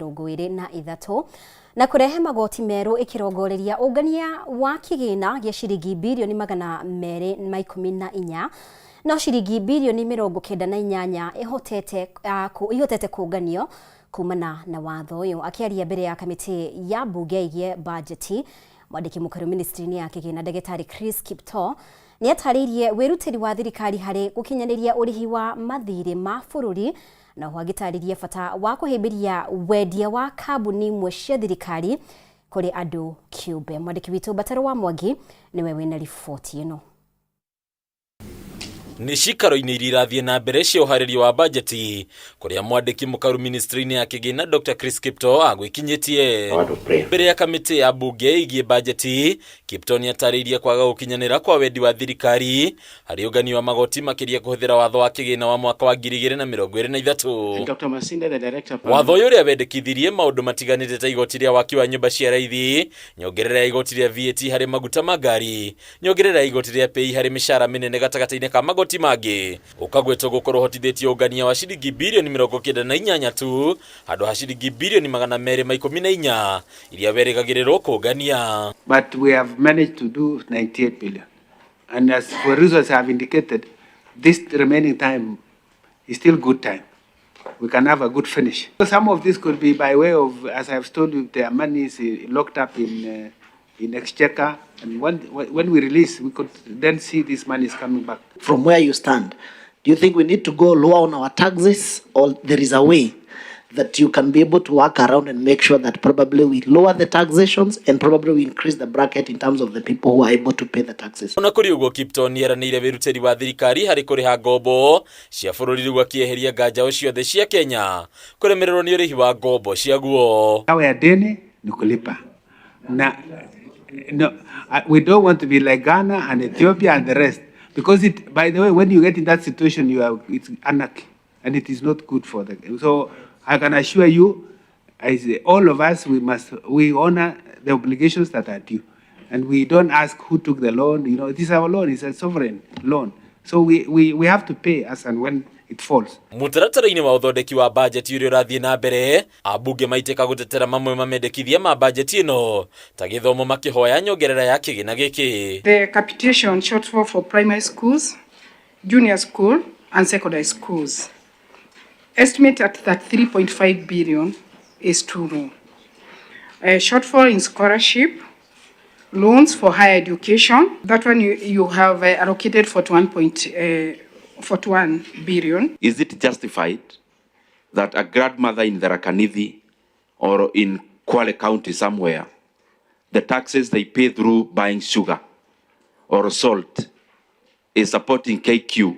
23 na kũrehe magoti merũ ĩkĩrongoreria ũngania wa kĩgĩna gĩa ciringi birioni 214, no ciringi birioni 98 ihotete kũnganio kumana na watho ũyũ. Akĩaria mbere ya kamĩtĩ ya mbunge ĩgiĩ bajeti, mwandĩki mũkaru ministry-inĩ ya kĩgĩna ndagĩtarĩ Chris Kiptoo nĩ atarĩirie wĩrutĩri wa thirikari harĩ gũkinyanĩria ũrĩhi wa mathirĩ ma bũrũri, na oho agĩtarĩria bata wa kũhĩmbĩria wendia wa kambuni imwe cia thirikari kũrĩ andũ kĩũmbe. Mwandĩki witũ Mbataro wa Mwangi nĩwe wĩna riboti ĩno. Nĩ cikaro-inĩ iria irathiĩ na mbere cia ũharĩria wa bajeti kũrĩa mwandĩki mũkaru ministry-inĩ ya kĩgĩna Dr. Chris Kiptoo agwĩkinyĩtie mbere ya kamĩtĩ ya mbunge ĩgiĩ bajeti. Kiptoo nĩ atarĩirie kwaga gũkinyanĩra kwa wendi wa thirikari harĩ ũngania wa magoti, makĩria kũhũthĩra watho wa kĩgĩna wa mwaka wa 2023. Dr. Masinde, the director. Watho ũyũ ũrĩa wendekithirie maũndũ matiganĩte ta igoti rĩa waki wa nyũmba cia raithi, nyongerera ya igoti rĩa VAT harĩ maguta ma ngari, nyongerera ya igoti rĩa PAYE harĩ mĩcara mĩnene gatagatĩ-inĩ ka magoti mangĩ, ũkagwetwo gũkorwo ũhotithĩtie ũngania wa ciringi birioni 98 tu handũ ha ciringi birioni 214 iria werĩgagĩrĩrwo kũngania. But we have managed to do 98 billion. And as for reasons I have indicated, this remaining time is still good time. We can have a good finish. Some of this could be by way of, as I have told you, there are monies locked up in Exchequer. And when we release, we could then see these monies coming back. From where you stand, do you think we need to go lower on our taxes, or there is a way that you can be able to work around and make sure that probably we lower the taxations and probably we increase the bracket in terms of the people who are able to pay the taxes? Ona kũrĩ ũguo, Kiptoo nĩ eranĩire wĩrutĩri wa thirikari harĩ kũrĩha ngombo cia bũrũri, rĩu akĩeheria nganjao ciothe cia Kenya kũremererwo nĩ ũrĩhi wa ngombo ciaguo. Dawa ya deni ni kulipa. Na, no, we don't want to be like Ghana and Ethiopia and the rest. Because it, by the way, when you get in that situation, it's anarchy, and it is not good for the. So I can assure you, as all of us, we honor the obligations that are due, and we don't ask who took the loan. It is our loan; it's a sovereign loan. So we have to pay as and when it falls. Mũtaratara-inĩ wa ũthondeki wa bajeti ũrĩa ũrathiĩ na mbere, ambunge maitĩka gũtetera mamwe mamendekithia ma bajeti ĩno ta gĩthomo, makĩhoya nyongerera ya kĩgĩna gĩkĩ. The capitation shortfall for primary schools, junior school, and secondary schools, estimate at 33.5 billion, is too low. A shortfall in scholarship, loans for higher education, that one you have allocated 41.41 billion. Is it justified that a grandmother in Tharaka Nithi or in Kwale County somewhere, the taxes they pay through buying sugar or salt is supporting KQ,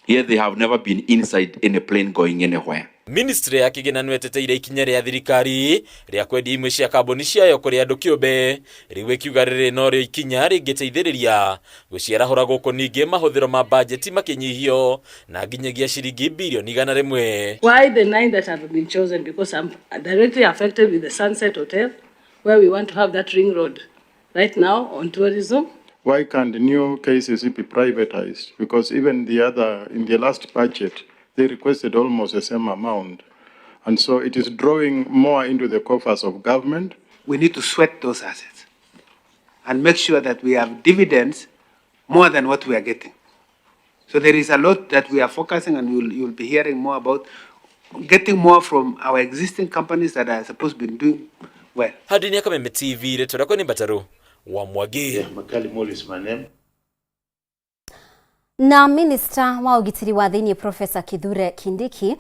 yet they have never been inside any plane going anywhere? Ministry ya kĩgĩna nĩ ĩteteire ikinya rĩa thirikari rĩa kwendia imwe cia kambuni ciayo kũrĩ andũ kĩũmbe, rĩu ĩkiuga rĩrĩ norĩo ikinya rĩngĩteithĩrĩria gũciarahũra gũkũ, ningĩ mahũthĩro ma bajeti makĩnyihio na nginyagia ciringi birioni 100. Why the nine that have been chosen? Because I'm directly affected with the Sunset Hotel, where we want to have that ring road right now on tourism. Why can't the new KCC be privatized? Because even the other, in the last budget, they requested almost the same amount. And so it is drawing more into the coffers of government. We need to sweat those assets and make sure that we have dividends more than what we are getting. So there is a lot that we are focusing, and you'll be hearing more about getting more from our existing companies that are supposed to be doing well. Handũ-inĩ ya Kameme TV, rĩtwa rĩakwa nĩ Mbataru wa Mwangi. Yeah, Makali Mulu is my name. Na minista wa ũgitĩri wa thĩinĩ Profesa Kithure Kindiki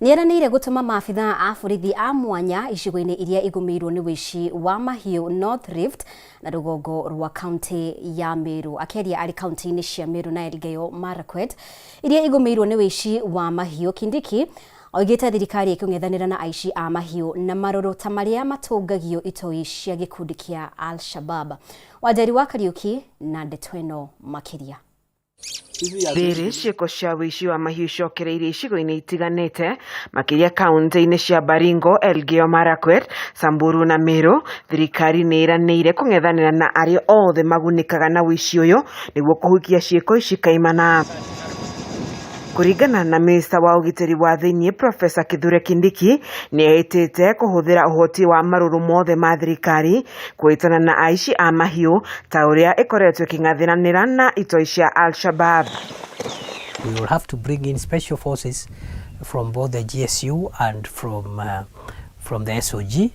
nĩ eranĩire gũtũma maabitha a borithi a mwanya icigo-inĩ iria igũmĩirwo nĩ wĩici wa mahiũ North Rift na rũgongo rwa kaunti ya Meru. Akĩaria arĩ kaunti-inĩ cia Meru na Elgeyo Marakwet iria igũmĩirwo nĩ wĩici wa mahiũ, Kindiki oigĩte thirikari ĩkũng'ethanĩra na aici a mahiũ na marũrũ ta marĩa matũngagio itoi cia gĩkundi kĩa Al-Shabab. Wanjeri wa Kariuki na ndeto ĩno makĩria. Rĩrĩ ciĩko cia wĩici wa mahiũ icokereirie icigo-inĩ itiganĩte, makĩria kaunti-inĩ cia Baringo, Elgeyo Marakwet, Samburu na Meru, thirikari nĩ ĩranĩire kũng'ethanĩra na arĩa othe magunĩkaga na wĩici ũyũ nĩguo kũhukia ciĩko ici kaimana. Kũringana na minista wa ũgitĩri wa thĩinĩ Profesa Kithure Kindiki, nĩ ehĩtĩte kũhũthĩra ũhoti wa marũrũ mothe ma thirikari kũhĩtana na aici a mahiũ ta ũrĩa ĩkoretwo ĩkĩng'athanĩra na itoi cia Al-Shabab. We will have to bring in special forces from both the GSU and from the SOG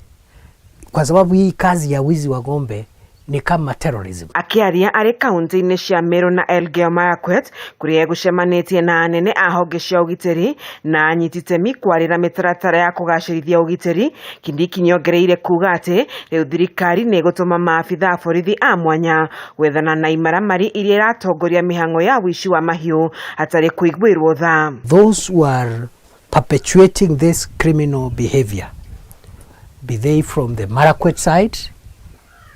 kwa sababu hii kazi ya wizi wa ng'ombe ni kama terrorism. Akĩaria arĩ kaunti-inĩ cia Meru na Elgeyo Marakwet kũrĩa egũcemanĩtie na anene a honge cia ũgitĩri na anyiti itemi kwarĩra mĩtaratara ya kũgacĩrithia ũgitĩri, Kindiki nĩongereire kuga atĩ rĩu thirikari nĩ ĩgũtũma maabitha a borithi a mwanya gwethana na imaramari iria iratongoria mĩhang'o ya ũici wa mahiũ hatarĩ kũiguĩrwo tha. Those who are perpetuating this criminal behavior, be they from the Marakwet side,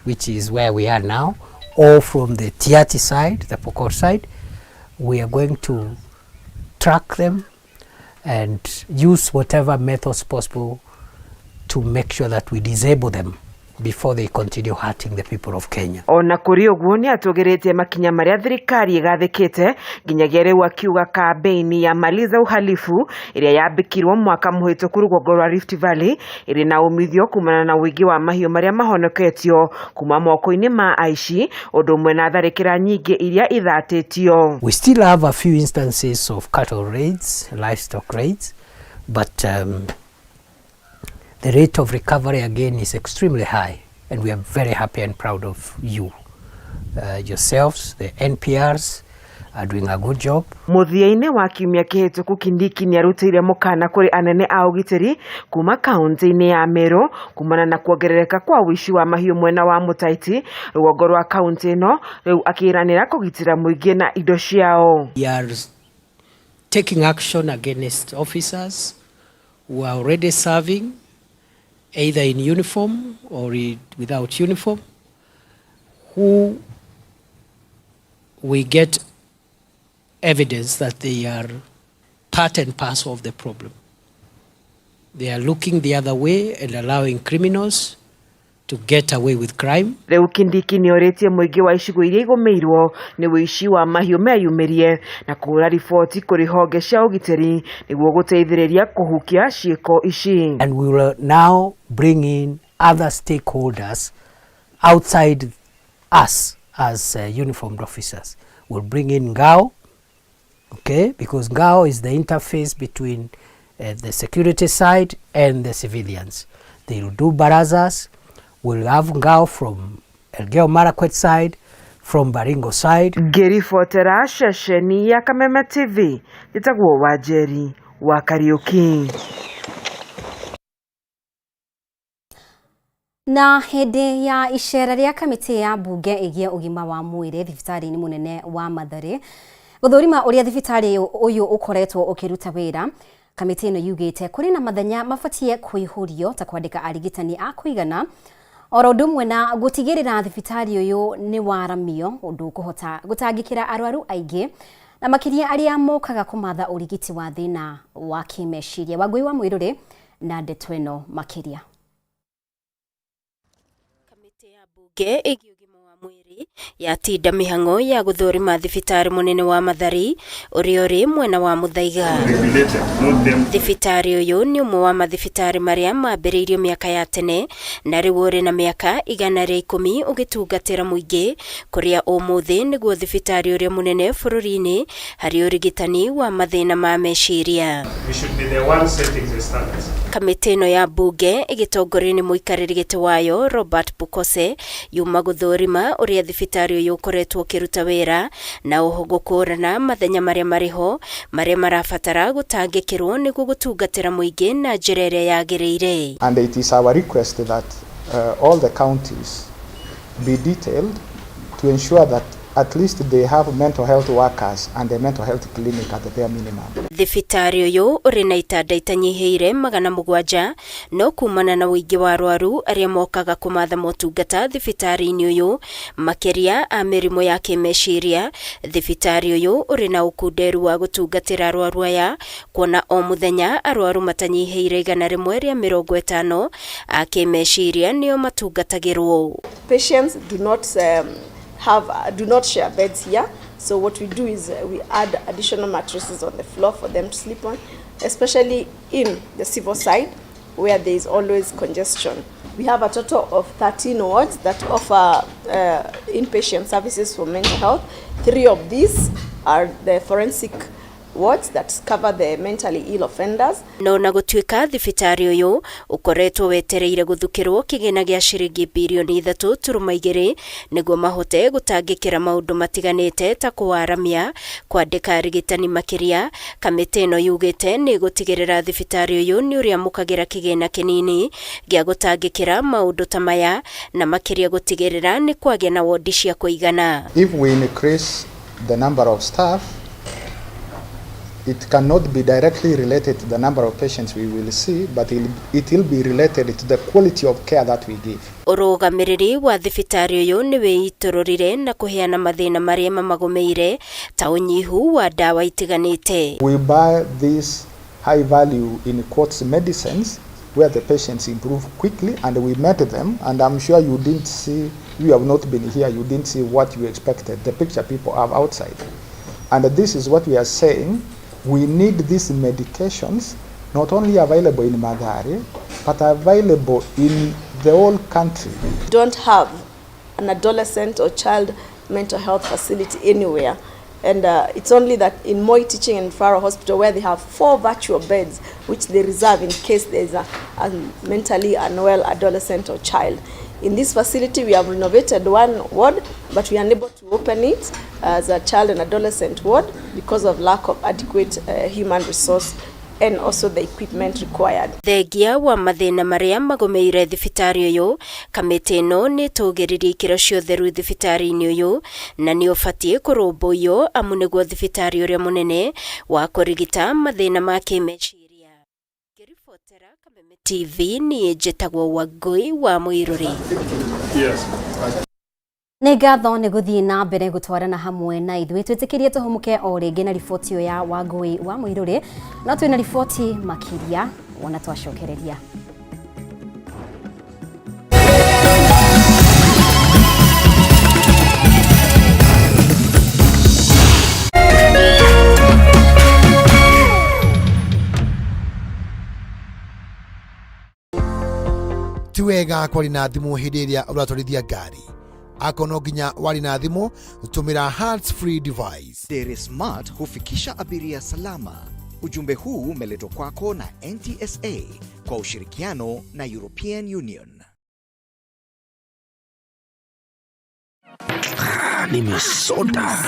which is where we are now, or from the Tiaty side, the Pokot side, we are going to track them and use whatever methods possible to make sure that we disable them before they continue hurting the people of Kenya. Ona kũrĩ ũguo nĩ atũgĩrĩtie makinya marĩa thirikari ĩgathĩkĩte nginyagia rĩu akiuga kambĩini ya Maliza Uhalifu ĩrĩa yambĩkirwo mwaka mũhĩtũku rũgongo rwa Rift Valley ĩrĩ na umithio kumana na ũingĩ wa mahiũ marĩa mahonoketio kuma moko-inĩ ma aici ũndũ ũmwe na tharĩkĩra nyingĩ iria ithatĩtio. We still have a few instances of cattle raids, livestock raids, but the rate of recovery again is extremely high, and we are very happy and proud of you. Yourselves, the NPRs, are doing a good job. Mũthia-inĩ wa kiumia kĩhĩtũku Kindiki nĩarutĩire mũkana kũrĩ anene a ũgitĩri kuma kaunti-inĩ ya Meru kumana na kuongerereka kwa ũici wa mahiũ mwena wa Mũtaiti rũgongo rwa kaunti ĩno rĩu akĩranĩra kũgitĩra mũingĩ na indo ciao. We are taking action against officers who are already serving either in uniform or without uniform, who we get evidence that they are part and parcel of the problem. They are looking the other way and allowing criminals to get away with crime. Rĩu Kindiki nĩorĩtie mũingĩ wa icigo iria igũmĩirwo nĩ ũici wa mahiũ meyumĩrie na kũhũra riboti kũrĩ honge cia ũgitĩri nĩguo gũteithĩrĩria kũhukia ciĩko ici. And we will now bring in other stakeholders outside us as uniformed officers. We'll bring in NGAO, okay, because NGAO is the interface between the security side and the civilians. They will do barazas. We'll have NGAO from Elgeyo Marakwet side, from Baringo side. Ngĩribotera ceceni ya Kameme TV, njĩtagwo Wanjeri wa Kariuki. Na hĩndĩ ya icera rĩa kamĩtĩ ya mbunge ĩgiĩ ũgima wa mwĩrĩ thibitarĩ-inĩ mũnene wa Mathare gũthũrima ũrĩa thibitarĩ ũyũ ũkoretwo ũkĩruta wĩra, kamĩtĩ ĩno yugĩte kũrĩ na mathanya mabatiĩ kũihũrio ta kwandĩka arigitani a kũigana oro ũndũ ũmwe na gũtigĩrĩra thibitarĩ ũyũ nĩ waramio ũndũ ũkũhota gũtangĩkĩra arwaru aingĩ na makĩria arĩa mokaga kũmatha ũrigiti wa thĩna wa kĩmeciria. Wangũi wa Mwĩrũrĩ na ndeto ĩno makĩria. Mbunge ĩgiĩ ũgima wa mwĩrĩ yatinda mĩhang'o ya gũthũrima thibitarĩ mũnene wa Mathari ũrĩa ũrĩ mwena wa Muthaiga. Thibitarĩ ũyũ nĩ ũmwe wa mathibitarĩ marĩa mambĩrĩirio mĩaka ya tene na rĩu ũrĩ na mĩaka 110 ũgĩtungatĩra mũingĩ kũrĩa ũmũthĩ nĩguo thibitarĩ ũrĩa mũnene bũrũri-inĩ harĩ ũrigitani wa mathĩna ma meciria. Kamĩtĩ ĩno ya mbunge ĩgĩtongorio nĩ mũikarĩri gĩtĩ wayo Robert Pukose yuma gũthũrima ũrĩa thibitarĩ ũyũ ũkoretwo ũkĩruta wĩra na oho gũkũrana mathenya marĩa marĩ ho marĩa marabatara gũtangĩkĩrwo nĩguo gũtungatĩra mũingĩ na njĩra ĩrĩa yagĩrĩire. And it is our request that all the counties be detailed to ensure that at least they have mental health workers and a mental health clinic at the bare minimum. Thibitarĩ ũyũ ũrĩ na itanda itanyihĩire 700 no kumana na ũingĩ wa arwaru arĩa mokaga kũmatha motungata thibitarĩ-inĩ ũyũ makĩria a mĩrimũ ya kĩmeciria. Thibitarĩ ũyũ ũrĩ na ũkunderu wa gũtungatĩra arwaru aya kuona o mũthenya arwaru matanyihĩire 150 a kĩmeciria nĩo matungatagĩrwo. Patients do not share beds here. So what we do is we add additional mattresses on the floor for them to sleep on, especially in the civil side where there is always congestion. We have a total of 13 wards that offer inpatient services for mental health. 3 of these are the forensic wards that cover the mentally ill offenders. No na gũtuĩka thibitarĩ ũyũ ũkoretwo wetereire gũthukĩrwo kĩgĩna gĩa ciringi birioni 3.2 nĩguo mahote gũtangĩkĩra maũndũ matiganĩte ta kũwaramia, kwandĩka arigitani makĩria, kamĩtĩ ĩno yugĩte nĩ gũtigĩrĩra thibitarĩ ũyũ nĩ ũrĩamũkagĩra kĩgĩna kĩnini gĩa gũtangĩkĩra maũndũ ta maya na makĩria gũtigĩrĩra nĩ kwagĩa na wondi cia kũigana. If we increase the number of staff, it cannot be directly related to the number of patients we will see, but it will be related to the quality of care that we give. Ũrũgamĩrĩri wa thibitarĩ ũyũ nĩ wĩitũrũrire na kũheana mathĩna marĩa mamagũmĩire ta ũnyihu wa ndawa itiganĩte. We buy these high value in quotes medicines where the patients improve quickly, and we met them, and I'm sure you didn't see, you have not been here, you didn't see what you expected, the picture people have outside. And this is what we are saying, we need these medications not only available in Mathari, but available in the whole country. We don't have an adolescent or child mental health facility anywhere. And it's only that in Moi Teaching and Referral Hospital where they have 4 virtual beds which they reserve in case there's a mentally unwell adolescent or child. In this facility we have renovated one ward, but we are unable to open it as a child and adolescent ward because of lack of adequate human resource and also the equipment required. Thengia wa mathĩna marĩa magũmĩire thibitarĩ ũyũ, kamĩtĩ ĩno nĩ ĩtũgĩririe ikĩro cia ũtheru thibitarĩ-inĩ ũyũ na nĩ ũbatiĩ kũrũmbũiyo amu nĩguo thibitarĩ ũrĩa mũnene wa kũrigita mathĩna ma kĩmeciria. Ngĩribotera Kameme TV niĩ njĩtagwo Wangũi wa Mũirũrĩ. Yes. Nĩ ngatho nĩ gũthiĩ na mbere gũtwarana hamwe na ithuĩ twĩtĩkĩrie tũhũmũke o rĩngĩ na riboti ĩyo ya Wangũi wa Mũirũrĩ, no twĩna riboti makĩria wona twacokereria. Ti wega kwaria na thimũ hĩndĩ ĩrĩa ũratwarithia ngari. Akorwo no nginya wari na thimũ, tumira hands free device. Dere Smart hufikisha abiria salama. Ujumbe huu umeletwa kwako na NTSA kwa ushirikiano na European Union. Nimesota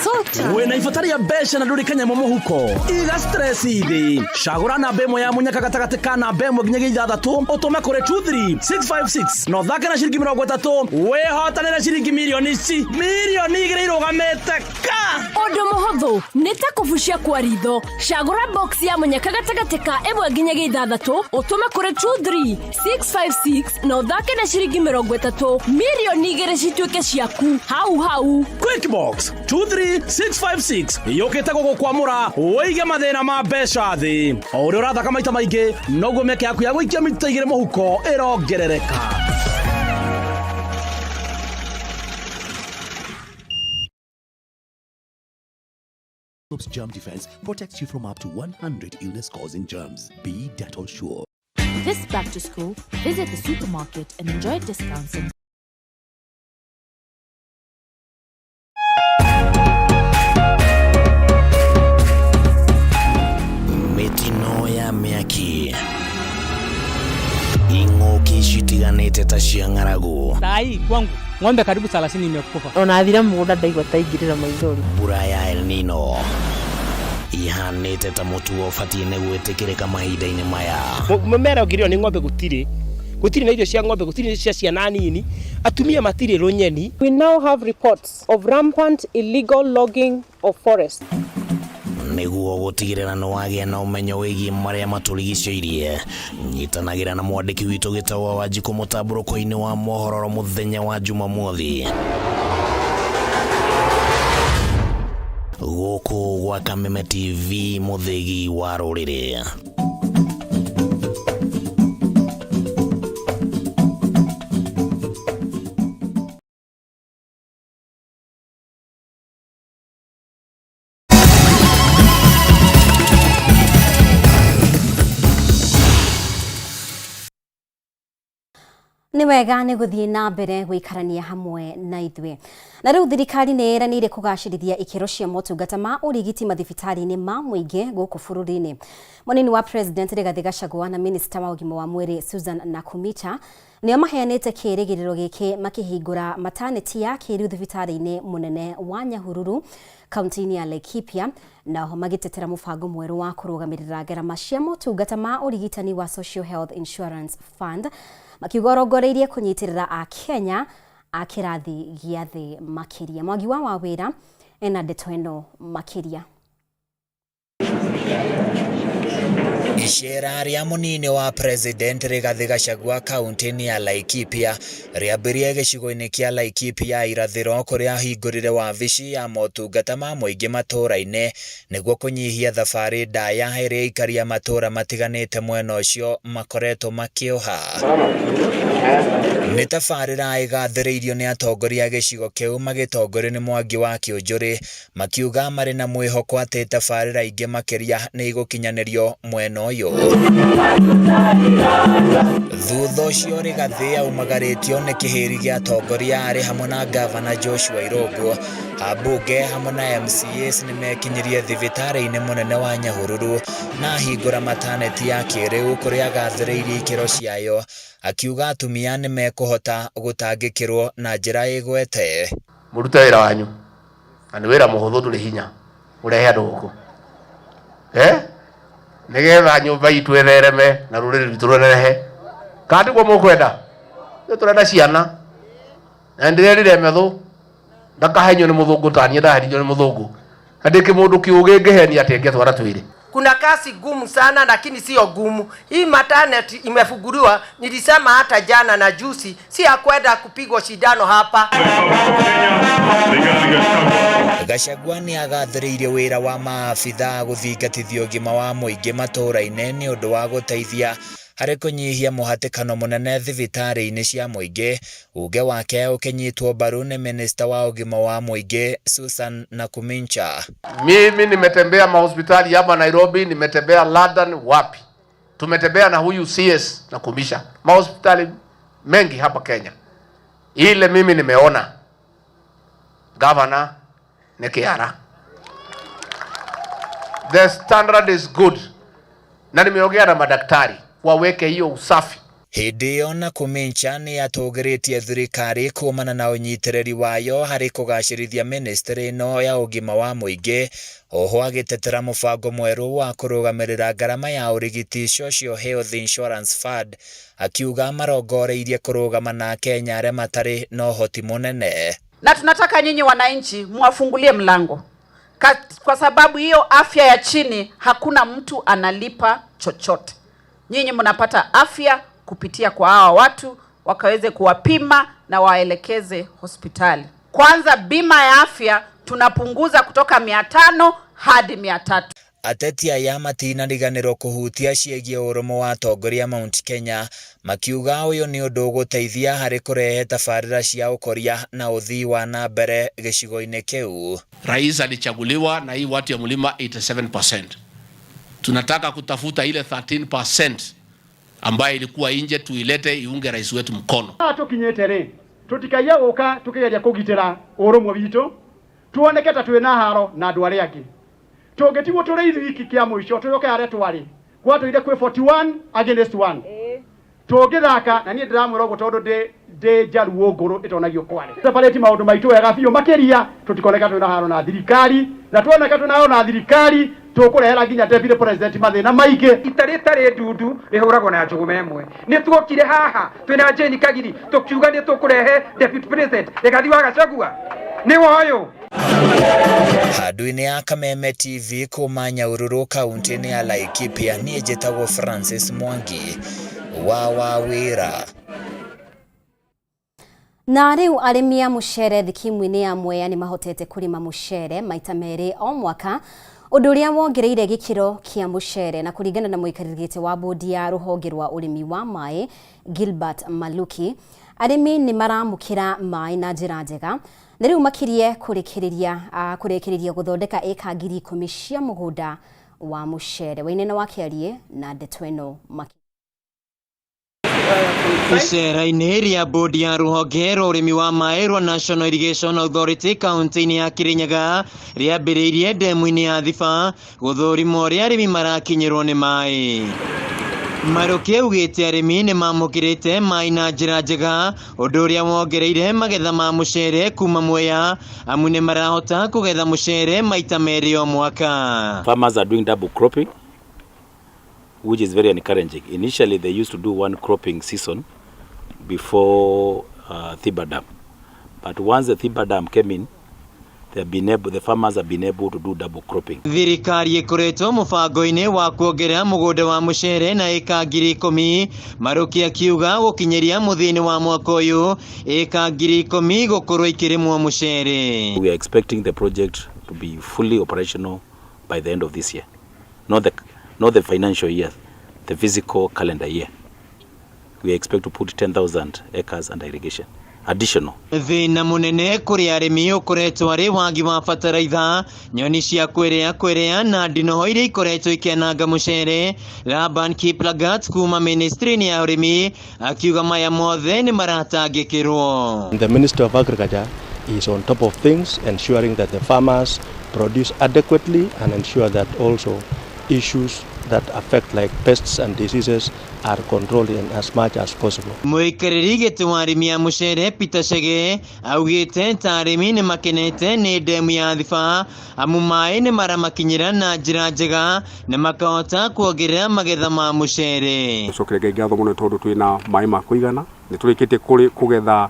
wena ibatari ya mbeca na ndũrĩ kanyamũ mũhuko iga stress thĩ cagũra namba ĩmwe ya mũnyaka gatagatĩ ka namba 1 nginyagia 6 ũtũme kũrĩ 23656 na ũthake na ciringi 30 wĩhotanĩre ciringi mirioni ici mirioni 2 irũgamĩte ka ũndũ mũhũthũ nĩ ta kũbucia kwa ritho. Cagũra box ya mũnyaka gatagatĩ ka 1 nginyagia 6 ũtũme kũrĩ 23656 na ũthake na ciringi 30 mirioni 2 cituĩke ciaku hau hau. Quickbox 23656 yũkĩte gũgũkwamũra ũige mathĩna ma mbeca thĩ. O ũrĩa ũrathaka maita maingĩ noguo mĩeke yaku ya gũikia mita 2 mũhuko ĩrongerereka. Germ Defense protects you from up to 100 illness-causing germs. Be Dettol sure. This back to school, visit the supermarket and enjoy discounts and Mĩtino ya mĩaki ing'ũki citiganĩte ta cia ng'aragu. Sai kwangu ng'ombe karibu 30 imekufa. Ona thira mũgũnda ndaigua ta ingĩrĩra maithori. Mbura ya El Nino ihanĩte ta mũtugo ũbatiĩ nĩ gwĩtĩkĩrĩka mahinda-inĩ maya. Mũmera ũngĩrĩo nĩ ng'ombe gũtirĩ. Gũtirĩ na irio cia ng'ombe, gũtirĩ cia ciana nini. Atumia matirĩ rũnyeni. We now have reports of rampant illegal logging of forests. Nĩguo gũtigĩrĩra nĩ wagĩa na ũmenyo wĩgiĩ marĩa matũrigicĩirie, nyitanagĩra na mwandĩki witũ Gĩtaũ wa Wanjikũ mũtambũrũko-inĩ wa mohoro mũthenya wa Jumamothi. Gũkũ gwa Kameme TV, mũthĩgi wa rũrĩrĩ. Nĩ wega nĩ gũthiĩ na mbere gũikarania hamwe na ithuĩ. Na rĩu thirikari nĩ ĩranĩire kũgacĩrithia ikĩro cia motungata ma ũrigiti mathibitarĩ-inĩ ma mũingĩ gũkũ bũrũri-inĩ. Mũnini wa President Rigathĩ Gachagua na Minista wa ũgima wa mwĩrĩ Susan Nakhumicha nĩo maheanĩte kĩĩrĩgĩrĩro gĩkĩ makĩhingũra mataneti ya kĩĩrĩu thibitarĩ-inĩ mũnene wa Nyahururu kaunti-inĩ ya Laikipia na oho magĩtetera mũbango mwerũ wa kũrũgamĩrĩra ngarama cia motungata ma ũrigitani wa Social Health Insurance Fund makiuga ũrongoreirie kũnyitĩrĩra Akenya a kĩrathi gĩa thĩ makĩria. Mwangi wa Wawĩra ena ndeto ĩno makĩria. Icera rĩa mũnini wa President Rigathi Gachagua kaunti-inĩ ya Laikipia rĩambirie gĩcigo-inĩ kĩa Laikipia ya irathĩro kũrĩa ahingũrire wabici ya motungata ma mũingĩ matũũra-inĩ nĩguo kũnyihia thabarĩ ndaya ĩrĩa aikari a matũũra matiganĩte mwena ũcio makoretwo makĩoha. Nĩ tabarĩra ĩgathĩrĩirio nĩ atongoria a gĩcigo kĩu magĩtongorio nĩ Mwangi wa Kĩũnjũrĩ makiuga marĩ na mwĩhoko atĩ tabarĩra ingĩ makĩria nĩ igũkinyanĩrio mwena ũyũ. Thutha ũcio Rigathĩ aumagarĩtio nĩ kĩhĩri gĩa atongoria arĩ hamwe na ngavana Joshua Irũngũ, ambunge hamwe na MCAs nĩ mekinyirie thibitarĩ-inĩ mũnene wa Nyahururu na ahingũra mataneti ya kĩrĩu kũrĩa agathĩrĩirie ikĩro ciayo akiuga atumia nĩ mekũhota gũtangĩkĩrwo na njĩra ĩgwete. Mũrute wĩra wanyu na nĩ wĩra mũhũthũ ndũrĩ hinya ũrehe andũ gũkũ eh nĩgetha nyũmba itũ ĩthereme na rũrĩrĩ rwitũ rũnenehe kana tiguo mũkwenda ithuĩ tũrenda ciana na ndĩrerire methũ ndakahenio nĩ mũthũngũ ta niĩ ndahenirio nĩ mũthũngũ na ndĩ kĩmũndũ kĩũgĩ ngĩhenia atĩ ngĩtwara twĩrĩ Kuna kazi gumu sana lakini sio gumu. Hii maternity imefunguliwa, nilisema hata jana na juzi, si ya kwenda kupigwa shindano hapa. Gachagua nĩ agathĩrĩirie wĩra wa maabithaa gũthingatithia ũgima wa mũingĩ matũũra-inĩ nĩ ũndũ wa gũteithia harĩ kũnyihia mũhatĩkano mũnene thibitarĩ-inĩ cia mũingĩ, uge wake ũkĩnyitwo mbaru nĩ minista wa ũgima wa mũingĩ Susan Nakhumicha. Mimi nimetembea mahospitali hapa Nairobi, nimetembea London, wapi tumetembea na huyu CS Nakhumicha mahospitali mengi hapa Kenya. Ile mimi nimeona governor ni Kiara, the standard is good, na nimeongea na madaktari waweke hiyo usafi. Hĩndĩ ĩyo Nakhumicha nĩ atũgĩrĩtie thirikari kumana na ũnyitĩrĩri wayo harĩ kũgacĩrithia ministry ĩno ya ũgima wa mũingĩ oho agĩtetera mũbango mwerũ wa kũrũgamĩrĩra ngarama ya ũrigiti Social Health Insurance Fund akiuga marongoreirie kũrũgama na Akenya arĩa matarĩ na ũhoti mũnene. Na tunataka nyinyi wananchi mwafungulie mlango kwa sababu hiyo afya ya chini hakuna mtu analipa chochote. Nyinyi mnapata afya kupitia kwa hawa watu wakaweze kuwapima na waelekeze hospitali. Kwanza bima ya afya tunapunguza kutoka 500 hadi 300. Ateti aya matinariganĩrwo kũhutia ciĩgiĩ ũrũmwe wa atongoria Mount Kenya makiuga ũyũ nĩ ũndũ ũgũteithia harĩ kũrehe tabarĩra cia ũkũria na ũthii wa na mbere gĩcigo-inĩ kĩu. Rais alichaguliwa na hii watu ya mlima 87%. Tunataka kutafuta ile 13% ambayo ilikuwa nje tuilete iunge rais wetu mkono. Tukinyite ri tutikaiye guka tukigeria kugitira urumwe witu tuoneke ta twina haro na andu aria angi tungitigwo turi ithuiki kia muico tuyoke aria twari gwatũire kwĩ 41 against 1 tũngĩthaka na niĩ ndĩramwĩra ũguo tondũ ndĩ njaruo ngũrũ ĩtonagio kware separate maũndũ maitũ wega biũ makĩria tũtikoneka twĩna haro na thirikari na tuoneka twĩna haro na thirikari tũkũrehera nginya deputy president mathĩna maingĩ. Ita rĩtarĩ ndundu rĩhũragwo na njũgũma ĩmwe. Nĩ tuokire haha twĩna Jane Kagiri tũkiuga nĩ tũkũrehe deputy president Rigathi wa Gachagua nĩwe ũyũ. Handũ-inĩ ya Kameme TV kuma Nyahururu kaunti-inĩ ya Laikipia niĩ njĩtagwo Francis Mwangi wa Wawĩra. Na rĩu arĩmi a mũcere thikimu-inĩ ya Mwea nĩ mahotete kũrĩma mũcere maita merĩ o mwaka ũndũ ũrĩa wongereire gĩkĩro kĩa mũcere na kũringana na mũikarĩri gĩtĩ wa bodi ya rũhonge rwa ũrĩmi wa maĩ Gilbert Maluki arĩmi nĩ maramũkĩra maĩ na njĩra njega na rĩu makirie kũrĩkĩrĩria gũthondeka ĩka 10,000 cia mũgũnda wa mũcere. Wainene wa Kĩarie na ndeto ĩno makĩria. Icera-inĩ rĩa bodi ya rũhonge rwa ũrĩmi wa maĩ rwa National Irrigation Authority kaunti-inĩ ya Kirinyaga rĩambĩrĩirie ndemu-inĩ ya Thiba gũthũrimwo ũrĩa arĩmi marakinyĩrwo nĩ maĩ. Maruki augĩte arĩmi nĩ mamũkĩrĩte maĩ na njĩra njega ũndũ ũrĩa wongereire magetha ma mũcere kuma Mwea amu nĩ marahota kũgetha mũcere maita merĩ o mwaka. Farmers are doing double cropping, which is very encouraging. Initially, they used to do one cropping season before Thiba Dam. But once the Thiba Dam came in, they have been able, the farmers have been able to do double cropping. Thirikari ĩkoretwo mũbango-inĩ wa kuongerera mũgũnda wa mũcere na ĩka 10,000. Maruki akiuga gũkinyĩria mũthia-inĩ wa mwaka ũyũ ĩka 10,000 gũkorwo ikĩrĩmwo mũcere. We are expecting the project to be fully operational by the end of this year. Not the financial year, the physical calendar year. We expect to put 10,000 acres under irrigation. Additional. Thĩna mũnene kũrĩ arĩmi ũkoretwo arĩ wagi wa bataraitha, nyoni cia kwĩrĩa kwĩrĩa na ndinoho iria ikoretwo ikĩananga mũcere. Laban Kiplagat kuma ministry-inĩ ya ũrĩmi akiuga maya mothe nĩ maratangĩkĩrwo. The Minister of Agriculture is on top of things, ensuring that the farmers produce adequately and ensure that also issues that affect like pests and diseases are controlled in as much as possible. Mũikarĩri gĩtĩ wa arĩmi a mũcere Peter Chege augĩte ta arĩmi nĩ makenete nĩ ndemu ya Thiba amu maĩ nĩ maramakinyĩra na njĩra njega na makahota kuongerera magetha ma mũcere. Tũcokerie Ngai ngatho mũno tondũ twĩna maĩ ma kũigana, nĩ tũrĩkĩtie kũgetha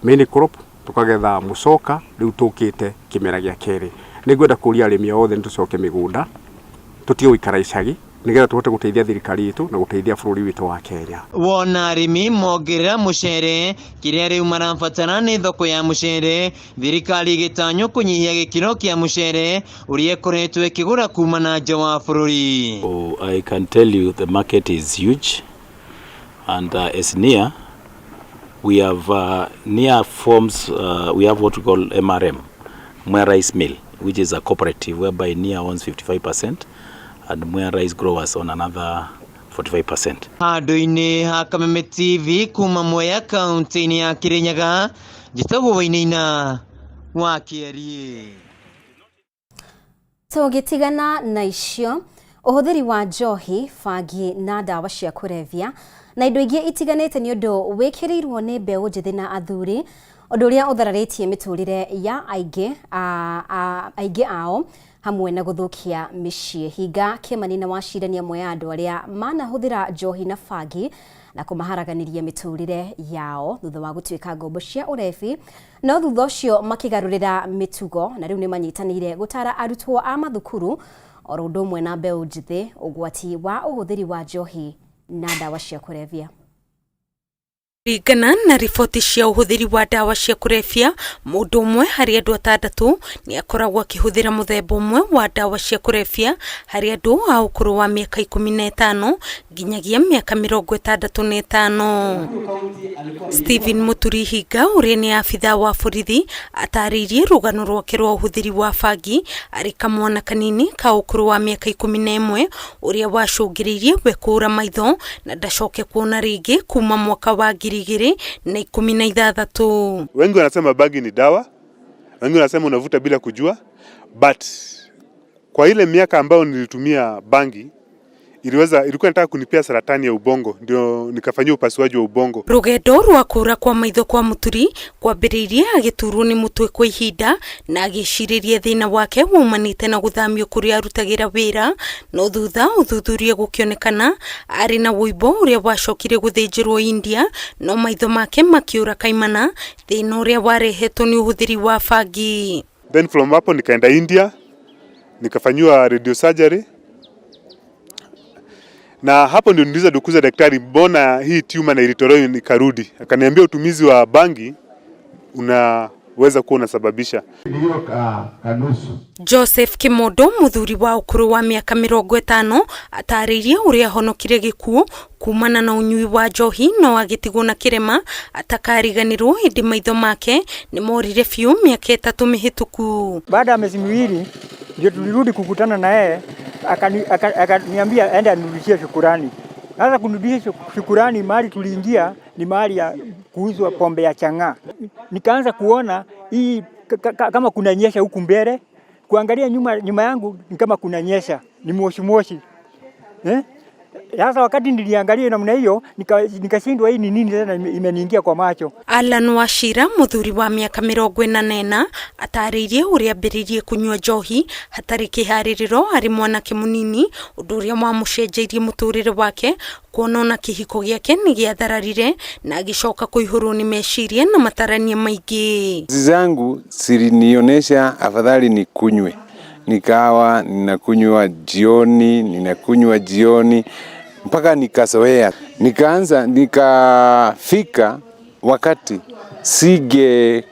main crop, tũkagetha mũcoka, rĩu tũkĩte kĩmera gĩa kerĩ. Nĩngwenda kũria arĩmi othe nĩ tũcoke mĩgũnda, tũtige gũikara icagi nĩgetha tũhote gũteithia thirikari itũ na gũteithia bũrũri witũ wa Kenya. Wona arĩmi mongerera mũcere, kĩrĩa rĩu marabatara nĩ thoko ya mũcere, thirikari ĩgĩtanywo kũnyihia gĩkĩro kĩa mũcere ũrĩa ĩkoretwo ĩkĩgũra kuma na nja wa bũrũri. Oh, I can tell you the market is huge, and as NIA, we have NIA forms, we have what we call MRM, Mwea Rice Mill, which is a cooperative whereby NIA owns 55% and Mwea Rice Growers on another 45%. Handũ-inĩ ha Kameme TV kuma Mwea kaunti-inĩ ya Kirinyaga, njĩtagwo Wainaina wa Kĩeriĩ. Tũgĩtigana na icio, ũhũthĩri wa njohi, bangi na ndawa cia kũrebia na indo ingĩ itiganĩte nĩ ũndũ wĩkĩrĩirwo nĩ mbeũ njĩthĩ na athuri, ũndũ ũrĩa ũthararĩtie mĩtũrĩre ya aingĩ ao hamwe na gũthũkia mĩciĩ. Hinga Kĩmani na Wachira nĩ amwe a andũ arĩa manahũthĩra njohi na bangi na kũmaharaganĩria mĩtũrĩre yao thutha wa gũtuĩka ngombo cia ũrebi, no thutha ũcio makĩgarũrĩra mĩtugo na rĩu nĩ manyitanĩire gũtara arutwo a mathukuru oro ũndũ ũmwe na mbeũ njĩthĩ ũgwati wa ũhũthĩri wa njohi na ndawa cia kũrebia. Kũringana na riboti cia ũhũthĩri wa ndawa cia kũrebia, mũndũ ũmwe harĩ andũ atandatũ nĩ akoragwo akĩhũthĩra mũthemba ũmwe wa ndawa cia kũrebia harĩ andũ a ũkũrũ wa mĩaka 15 nginyagia mĩaka 65. Stephen Mũturi Hinga ũrĩa nĩ abithaa wa borithi atarĩirie rũgano rwake rwa ũhũthĩri wa bangi arĩ kamwana kanini ka ũkũrũ wa mĩaka 11 ũrĩa wacũngĩrĩirie we kũũra maitho na ndacoke kuona rĩngĩ kuma mwaka wa 2016. Wengi wanasema bangi ni dawa, wengi wanasema unavuta bila kujua, but kwa ile miaka ambayo nilitumia bangi ilikuwa inataka kunipea saratani ya ubongo, ndio nikafanyia upasuaji wa ubongo. Rugendo rwa kũũra kwa maitho kwa Mũturi kwambĩrĩirie agĩturwo nĩ mũtwe kwa ihinda na agĩcirĩria thĩna wake waumanĩte na gũthamio kũrĩa arutagĩra wĩra, no thutha ũthuthuria gũkĩonekana arĩ na wũimbo ũrĩa wacokire gũthĩnjĩrwo India, no maitho make makĩũra kaimana, thĩna ũrĩa warehetwo nĩ ũhũthĩri wa bangi. Then from hapo nikaenda India nikafanyiwa radio surgery, na hapo ndio niliuliza dukuza daktari, mbona hii tumor na ilitolewa nikarudi? Akaniambia utumizi wa bangi unaweza kuwa unasababisha. Joseph Kimondo muthuri wa ũkũrũ wa mĩaka 50 atarĩirie ũrĩa ahonokire gĩkuũ kumana na ũnyui wa njohi no agĩtigwo na kĩrema atakariganĩrwo hĩndĩ maitho make nĩ morire biũ mĩaka 3 mĩhĩtũku. Baada ya miezi miwili ndio tulirudi kukutana na yeye, akaniambia enda anirudishie shukurani. Sasa kunirudisha shukurani, mahali tuliingia ni mahali ya kuuzwa pombe ya chang'aa. Nikaanza kuona hii kama kunanyesha huku mbele, kuangalia nyuma, nyuma yangu ni kama kunanyesha, ni moshi moshi. Eh? Sasa wakati niliangalia namna hiyo nikashindwa hii ni nini tena imeniingia kwa macho. Alan Wachira muthuri wa miaka 44 atarĩirie ũrĩa ambĩrĩirie kũnyua njohi hatarĩ kĩharĩrĩro arĩ mwanake mũnini, ũndũ ũrĩa wamũcenjeirie mũtũrĩre wake kuona ona kĩhiko gĩake nĩ gĩathararire na agĩcoka kũihũrwo nĩ meciria na matarania maingĩ. Zangu zilinionyesha afadhali nikunywe, nikawa ninakunywa jioni, ninakunywa jioni mpaka nikazoea. Nikaanza nikafika wakati sige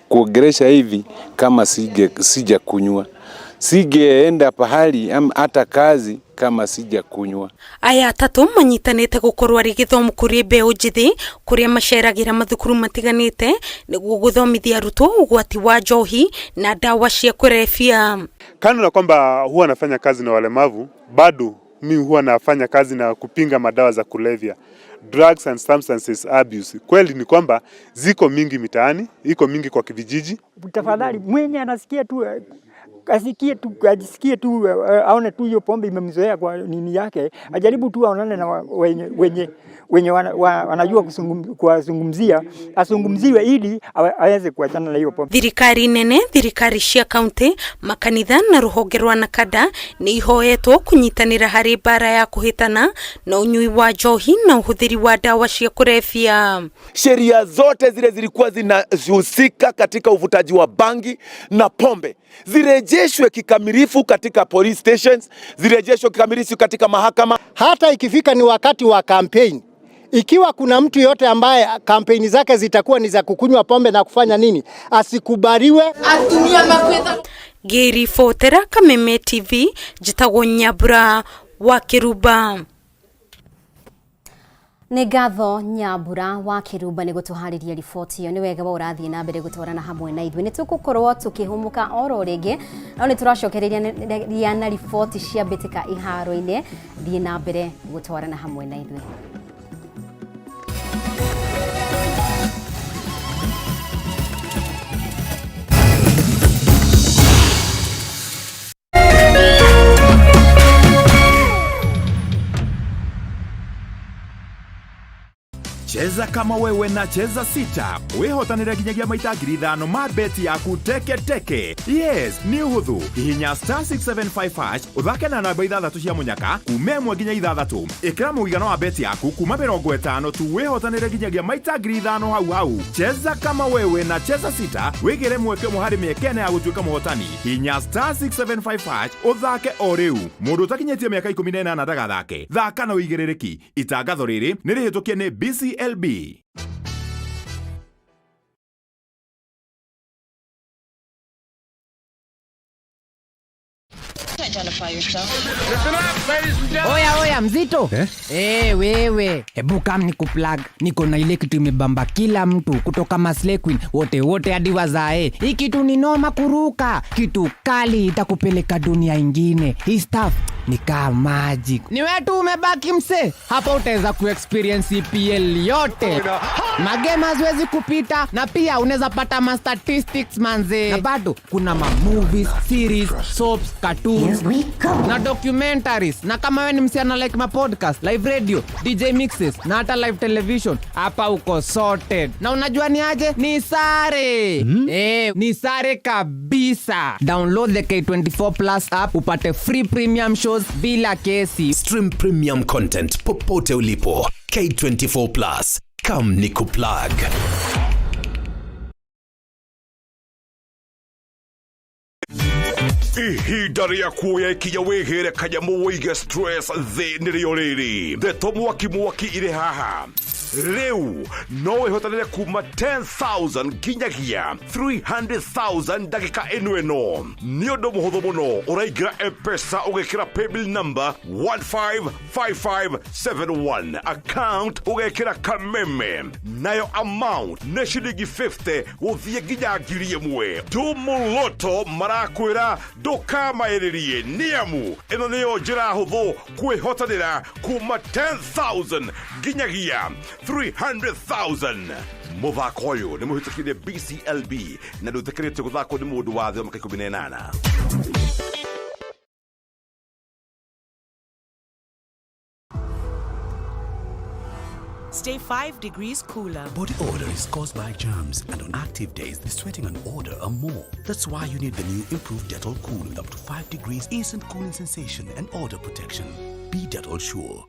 kuongelesha hivi kama sija kunywa, sigeenda pahali hata kazi kama sija kunywa. Aya atatũ manyitanĩte gũkorwo arĩ gĩthomo kũrĩ mbeũ njĩthĩ kũrĩa maceragĩra mathukuru matiganĩte nĩguo gũthomithia arutwo ũgwati wa njohi na ndawa cia kũrebia. Kando na kwamba huwa nafanya kazi na walemavu, bado mimi huwa nafanya kazi na kupinga madawa za kulevya, drugs and substances abuse. Kweli ni kwamba ziko mingi mitaani, iko mingi kwa kijiji. Tafadhali mwenye anasikia tu asikie tu, ajisikie tu, aone tu hiyo pombe imemzoea kwa nini yake, ajaribu tu aonane na wenye wanajua kuwazungumzia, azungumziwe ili aweze kuachana na hiyo pombe. Thirikari nene, thirikari cia kaunti, makanitha na ruhonge rwa NACADA nĩ ihoetwo kũnyitanĩra harĩ mbara ya kũhĩtana na ũnyui wa njohi na ũhũthĩri wa ndawa cia kũrebia. Sheria zote zile zilikuwa zinahusika katika uvutaji wa bangi na pombe zirejeshwe kikamilifu katika police stations, zirejeshwe kikamilifu katika mahakama. Hata ikifika ni wakati wa campaign, ikiwa kuna mtu yote ambaye kampeni zake zitakuwa ni za kukunywa pombe na kufanya nini, asikubaliwe. Ngĩribotera Kameme TV, njĩtagwo Nyambura wa Kĩrumba. Nĩ ngatho Nyambura wa Kĩrumba nĩ gũtũharĩria riboti ĩyo. Nĩ wega wa ũrathiĩ na mbere gũtwarana hamwe na ithuĩ. Nĩ tũgũkorwo tũkĩhũmũka oro rĩngĩ, no nĩ tũracokereria na riboti cia mbĩtĩka iharo-inĩ. Thiĩ na mbere gũtwarana hamwe na ithuĩ. Cheza kama wewe na Cheza Sita wihotanire nginyagia maita 5,000 ma beti yaku teke teke. Yes, nĩ ũhũthũ. Hihinya star 675 hash ũthake na namba 6 cia mũnyaka kuma 1 nginya 6. Ĩkĩra mũigana wa beti yaku kuma 50 tu wihotanire nginyagia maita 5,000 hau hau. Cheza kama wewe na Cheza Sita wĩgĩre mweke ũmwe harĩ mĩeke ĩna ya gũtuĩka mũhotani. Hihinya star 675 hash ũthake o rĩu. Mũndũ ũtakinyĩtie mĩaka 18 ndagathake. Thaka na ũigĩrĩrĩki. Itangatho rĩrĩ nĩ rĩhĩtũkie nĩ BCLB. Oya oya mzito eh? Wewe hebu kam ni kuplug. Niko na ile kitu imebamba kila mtu kutoka Maslay Queen wote wote hadi wazae. Hii kitu ni noma kuruka, kitu kali itakupeleka dunia ingine. Hii stuff ni kama magic. Ni wewe tu umebaki mse. Hapa utaweza kuexperience EPL yote. Magame haziwezi kupita na pia unaweza pata ma statistics manze. Na bado kuna ma movies, series, soaps, cartoons na documentaries. Na kama wewe ni msichana like ma podcast, live radio, DJ mixes na hata live television, hapa uko sorted. Na unajua ni aje? Ni sare. Ni sare kabisa. Download the K24 Plus app upate free premium shows bila kesi. Stream premium content popote ulipo. K24 Plus. Come nikuplug. Ihinda rĩa kuoya ikinya wĩgĩre kanyamũ wĩige stress thĩ nĩrĩo rĩrĩ. Ndeto mwaki mwaki irĩ haha. Rĩu no wĩhotanĩre kuma 10,000 nginyagia 300,000 ndagĩka ĩno ĩno. Nĩ ũndũ mũhũthũ mũno, ũraingĩra M-Pesa ũgekĩra paybill number 155571, account ũgekĩra Kameme, nayo amount nĩ ciringi 50 gũthiĩ nginya 1,000. Tumuloto marakwĩra ndũkamaĩrĩrie, nĩamu ĩno nĩyo njĩra hũthũ kwĩhotanĩra kuma 10,000 nginyagia 300,000. Mũthako ũyũ nĩ mũhĩtũkire BCLB na ndũtĩkĩrĩtio gũthakwo nĩ mũndũ wa thĩ wa mĩaka 18. Stay 5 degrees cooler. Body odor is caused by germs, and on active days, the sweating and odor are more. That's why you need the new improved Dettol Cool with up to 5 degrees instant cooling sensation and odor protection. Be Dettol sure.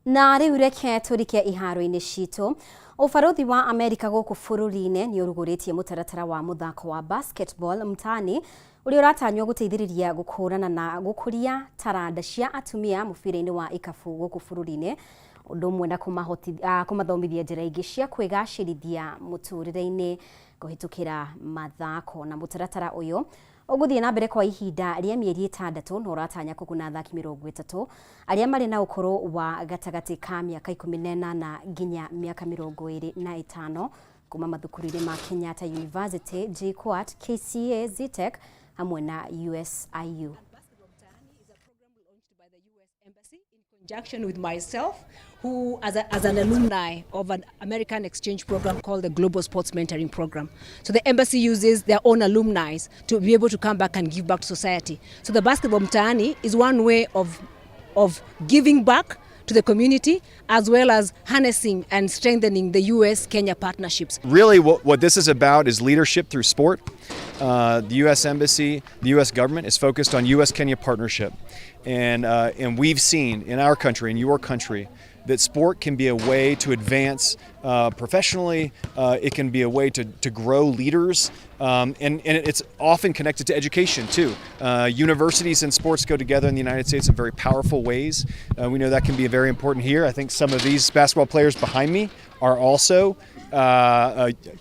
Na rĩu reke tũrike iharo-inĩ citũ. Ũbarũthi wa Amerika gũkũ bũrũri-inĩ nĩ ũrugũrĩtie mũtaratara wa mũthako wa basketball mtaani ũrĩa ũratanywo gũteithĩrĩria gũkũrana na gũkũria taranda cia atumia mũbira-inĩ wa ikabu gũkũ bũrũri-inĩ, ũndũ ũmwe na kũmathomithia njĩra ingĩ cia kwĩgacĩrithia mũtũrĩre-inĩ kũhĩtũkĩra mathako. Na mũtaratara ũyũ ũgũthiĩ na mbere kwa ihinda rĩa mĩeri 6 na ũratanya kũguna athaki 30 arĩa marĩ na ũkũrũ wa gatagatĩ ka mĩaka 18 nginya mĩaka 25 kuma mathukuru-inĩ ma Kenyatta University, JKUAT, KCA, Zetech hamwe na USIU. Conjunction with myself, who as an alumni of an American exchange program called the Global Sports Mentoring Program. So the embassy uses their own alumni to be able to come back and give back to society. So the Basketball Mtaani is one way of giving back to the community, as well as harnessing and strengthening the US-Kenya partnerships. Really what this is about is leadership through sport. The U.S. Embassy, the U.S. government is focused on U.S.-Kenya partnership. And we've seen in our country, in your country, that sport can be a way to advance professionally. It can be a way to grow leaders. And it's often connected to education too. Universities and sports go together in the United States in very powerful ways. We know that can be very important here. I think some of these basketball players behind me are also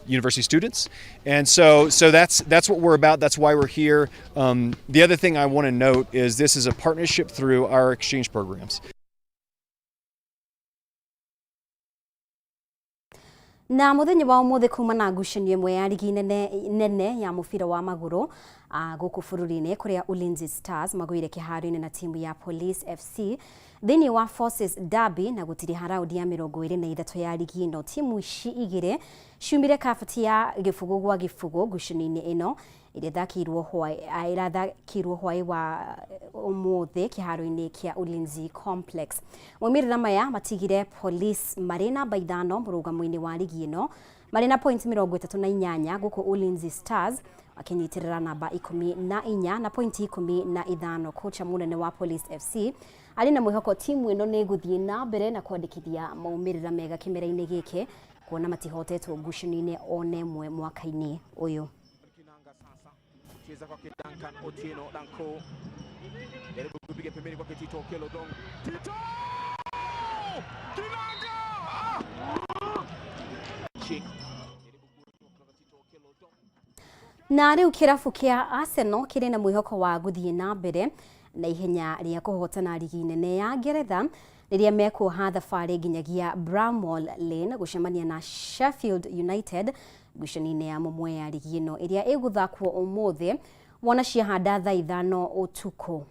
university students. And so that's what we're about. That's why we're here. The other thing I want to note is this is a partnership through our exchange programs. Na muthenya wa umuthi kuma na ngucanio ĩmwe ya rigi nene ya mũbira wa magũrũ gũkũ bũrũri-inĩ kũrĩa Ulinzi Stars magũire kĩharo-inĩ na timu ya Police FC thĩinĩ wa Forces Derby na gũtiriha raundi ya 23 ya rigi ĩno. Timu ici igĩrĩ ciumire kabati ya 0-0 ngucanio-inĩ ĩno ĩrĩa ĩrathakĩirwo hwaĩ wa ũmũthĩ kĩharo-inĩ kĩa Ulinzi Complex. Maumĩrĩra maya matigire Police marĩ namba 5 mũrũgamo-inĩ wa rigi ĩno marĩ na point 38 gũkũ Ulinzi Stars akĩnyitĩrĩra namba 14 na point 15. Kocha mũnene wa Police FC arĩ na mwĩhoko timu ĩno nĩ ĩgũthiĩ na mbere na kwandĩkithia maumĩrĩra mega kĩmera-inĩ gĩkĩ kuona matihotetwo ngucanio-inĩ ona ĩmwe mwaka-inĩ ũyũ. Cheza kwake Duncan Otieno Danko. Jaribu kupiga pembeni kwake Tito Okello Dong. Tito! Kinanga! Na rĩu kĩrabu kĩa Arsenal kĩrĩ na mwĩhoko wa gũthiĩ na mbere na ihenya rĩa kũhotana rigi nene ya Ngeretha rĩrĩa mekuoha thabarĩ nginyagia Bramall Lane gũcemania na Sheffield United ngucanio-inĩ ya mũmwe ya rigi ĩno ĩrĩa ĩgũthakwo ũmũthĩ wona ciahanda thaa 5 ũtukũ.